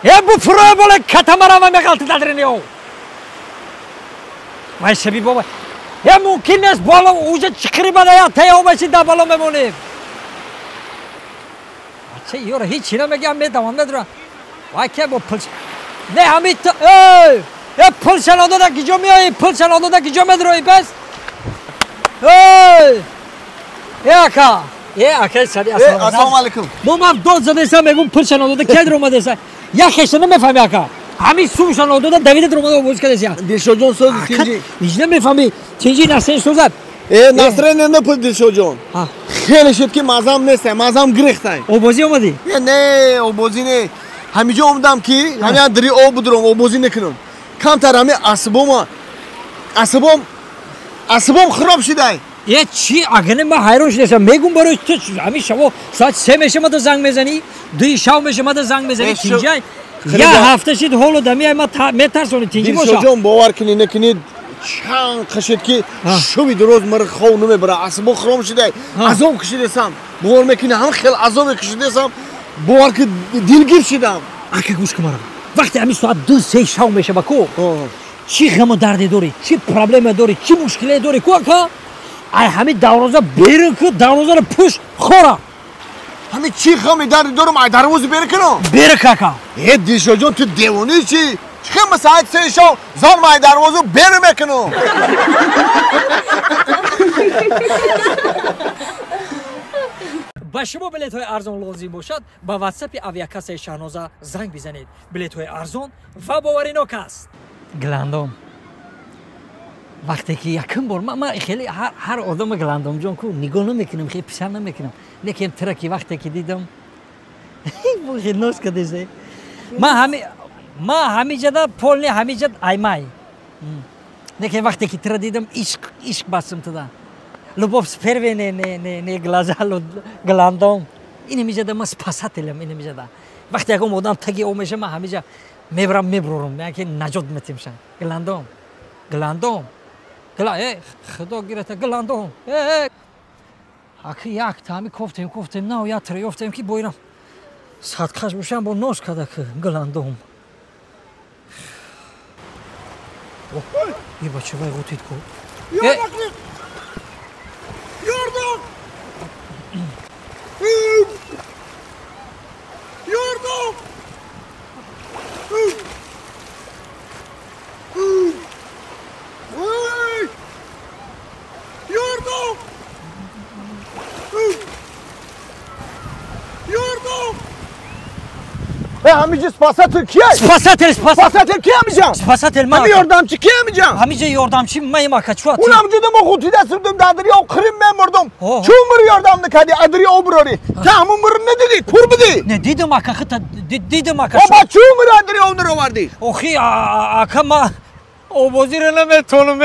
Э бу фуроя боле катамарама меғалти дадрини о. Вай шаби бобо. Э мумкин нест боло уже чиқири бада я тея омаши да боло мемонем. Бача ёра ҳеч чи намегам медавам медура. Вай ке бо пул. Не ҳами эй! Э пул шанодода киҷо меои? Пул шанодода киҷо медурои бес? Эй! Э ака! Э ака сари ассалому алайкум. Мо ман дод задесам мегум пул шанодода ке дуромадеса? Я хеша намефаҳми ака. Ҳамин сум шанодода давида дуромада обоз кадеся. Дилшодҷон сози тинҷи. Ҳеҷ намефаҳми. Тинҷи насен созад. Э настроение напуд Дилшодҷон. Хеле шуд ки мазам нест, мазам гирехтай. Обозӣ омадӣ? Э не, обозӣ не. Ҳамиҷо омадам ки ҳамин дари об будурам, обозӣ накунам. Камтар ҳамин асбом хироб шудай. Е чи агане ман ҳайрон шудасам. Мегум барои ту ҳамин шаво соат 3 мешамада занг мезанӣ, 2 шав мешамада занг мезанӣ тинҷай. Я ҳафта шид ҳоло дамиай ман метарсонӣ тинҷи боша. Дилшодҷон бовар кунӣ накунӣ чанд қашед ки шуби дуроз мара хов намебара. Асбом хироб шудай. Азоб кашидасам. Бовар мекунӣ ҳам хел азобе кашидасам. Бовар ки дилгир шудам. Ака гӯш кун мара. Вақте ҳамин соат 2-3 шав мешава ку? Чӣ ғаму дарде дорӣ? Чӣ проблема дорӣ? Чӣ мушкиле дорӣ ку ака? Ай ҳамин дарвоза берун ку, дарвозаро пӯш хора. Ҳамин чӣ ғами дарде дорам, ай дарвоза берун кунам? Берун ака. Э Дилшодҷон ту девонӣ чӣ? Чӣ хел соат 3 шав зан ай дарвоза берун мекунам? Ба шумо билетҳои арзон лозим бошад, ба ватсапи авиакассаи Шаҳноза занг бизанед. Билетҳои арзон ва боваринок аст. Гландом. Вақте ки якум бор ман хеле ҳар одама Гландомҷон ку нигоҳ намекунам, хеле писар намекунам. Лекин тира ки вақте ки дидам хеле ноз кардесе. Ман ҳамиҷада полни ҳамиҷад аймай. Лекин вақте ки тира дидам ишқ басм туда. Любовь с первой не глаза Гландом. Ин ҳамиҷада ман спасателям ин ҳамиҷада. Вақте ягон одам таги об меша ман ҳамиҷа мебарам мебурорам, яке наҷот метимшам. Гландом. Гландом. Э, худо гирата Гландом. Э, аки як тами кофтем, нав я тира ёфтем ки боирам. Садқаш бошам бо ноз када ки Гландом. Е бача вай ғутид ку. Ёрдам! Ёрдам! Ёрдам! Ёрдам! Э ҳамиҷа спасатель кия? Спасатель, спасатель кия ҳамиҷа? Спасатель ман. Ҳами ёрдамчи кия ҳамиҷа? Ҳамиҷа ёрдамчи ман ака чуа? Унам ҷуда мо ғутидасим дар дарё қирим мемурдум. Чун мир ёрдам накардӣ, аз дарё об бурорӣ? Та ҳамун мир надидӣ, кур будӣ? Не дидам ака, хита дидам ака. Оба чун мир аз дарё об наровардӣ? Охи ака ма обозиро наметонам.